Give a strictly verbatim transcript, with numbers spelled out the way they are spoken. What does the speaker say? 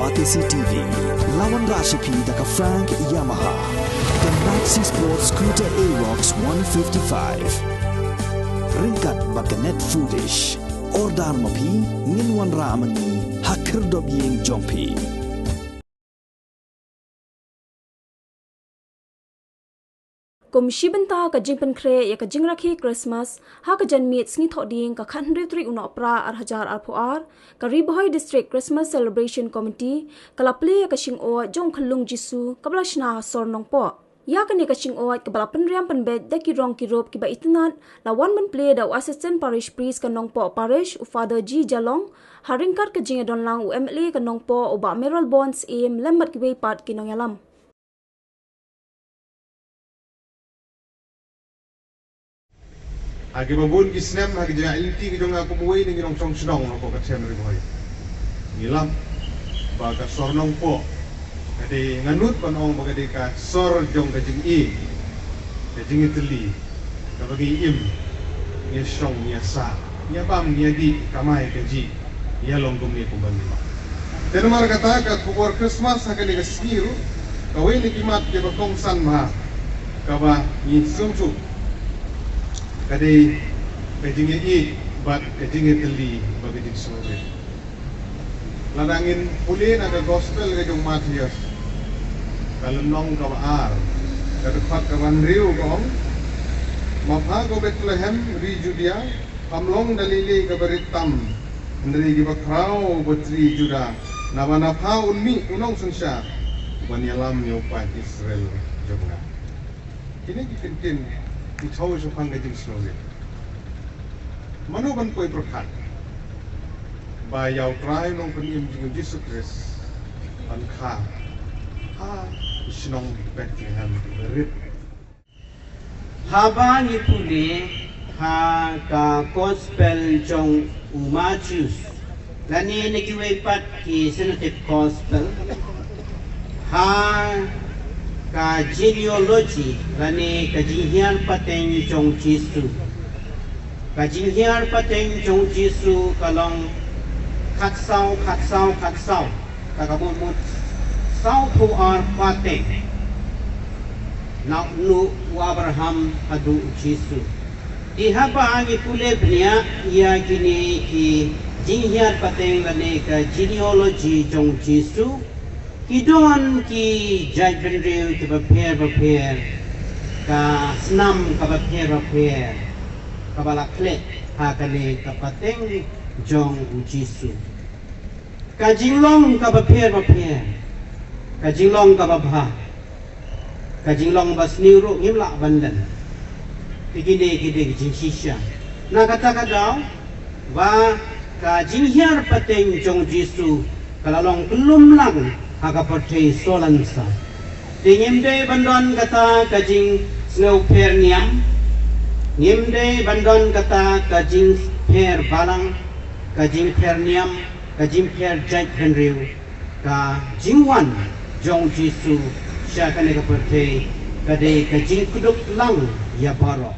R T C T V, la wanrah sha phi da ka Frank Yamaha, ka Maxi Sport Scooter Aerox one fifty-five. Ryngkat bad ka Net Foodish. Order ma phi, ngin wanrah ma ngi ha khyrdop ïing jong phi. Kum shi bynta ka jingpynkhreh ïa ka jingrakhe Christmas, ha ka janmiet Sngi Thohdieng ka khathynriew tarik u Nohprah ar hajar arphew ar, ka Ri Bhoi District Christmas Celebration Committee ka la plie ïa ka shingoid jong u khyllung Jisu kaba la shna ha sor Nongpoh. Ïa kane ka shingoid kaba la pynriam pynbeit da ki rong ki rup kiba itynnad, la wan ban plie da u Assistant Parish Priest ka Nongpoh Parish, u Father G Jalong, ha ryngkat ka jingïadonlang u M L A ka Nongpoh, u Bah Mayralborn Syiem, lem bad kiwei pat ki nongïalam. Ha kiba bun ki snem, ha ki jingïaid lynti ki jong nga kum uwei na ki nongshong shnong hapoh ka them Ri Bhoi, ngi lap ba ka sor Nongpoh ka dei, nga nud ban ong ba ka dei ka sor jong ka jingïeit, ka jingïatylli, kaba ngi im, ngi shong, ngi ïasah, ngi ïabam, ngi ïadih, kamai kajih, ïalong kumne kumba ngi lap. Te namar kata ka khubor Christmas ha kane ka sngi ruh, kawei na ki mat kiba kongsan bha kaba ngi sngewthuh ka dei ka jingïeit bad ka jingïatylli bad ka jingsngewrit. Lada ngin pule na ka Gospel ka jong u Mathaios, ka lynnong kaba ar, ka dkhot kaba hynriew ka ong: Ma pha ko Bethlehem ri Judia, kam long da lei lei kaba rit tam, hynrei kiba khraw ba tri Judah, naba na pha un mih u nongsynshar uban ïalam ïa u paid Israel jong nga. Kine ki kyntien ki thaw shaphang ka jingsngewrit. Mano ban poi pyrkhat ba ïa u Trai Nongpynim jong ngi u Jisu Khrist ban kha ha shnong Bethlehem ba rit. Haba ngi pule ha ka Gospel jong u Mathaios lane na kiwei pat ki Synoptic Gospel, ha ka genealogy lane ka jinghiar pateng jong u Jisu. Ka jinghiar pateng jong u Jisu ka long khatsaw, khatsaw, khatsaw, kata ka mut mut sawphew ar pateng. Na u, u Abraham haduh u Jisu. Te haba ngi pule bniah ïa kine ki jinghiar pateng lane ka genealogy jong u Jisu, ki don ki jaitbynriew kiba pher ba pher, ka snam kaba pher ba pher, kaba la khleh ha kane ka pateng jong u Jisu. Ka jinglong kaba pher ba pher, ka jinglong kaba bha, ka jinglong ba sniew ruh ngim lah ban len. Te kine ki dei ki jingshisha. Na kata ka daw ba ka jinghiar pateng jong u Jisu ka la long kyllum lang ha ka pyrthei sohlansa. Te ngim dei ban don kata ka jingsngew pher niam, ngim dei ban don kata ka jingpher balang, ka jingpher niam, ka jingpher jaitbynriew. Ka jingwan jong u Jisu sha kane ka pyrthei ka dei ka jingkdup lang ïa baroh.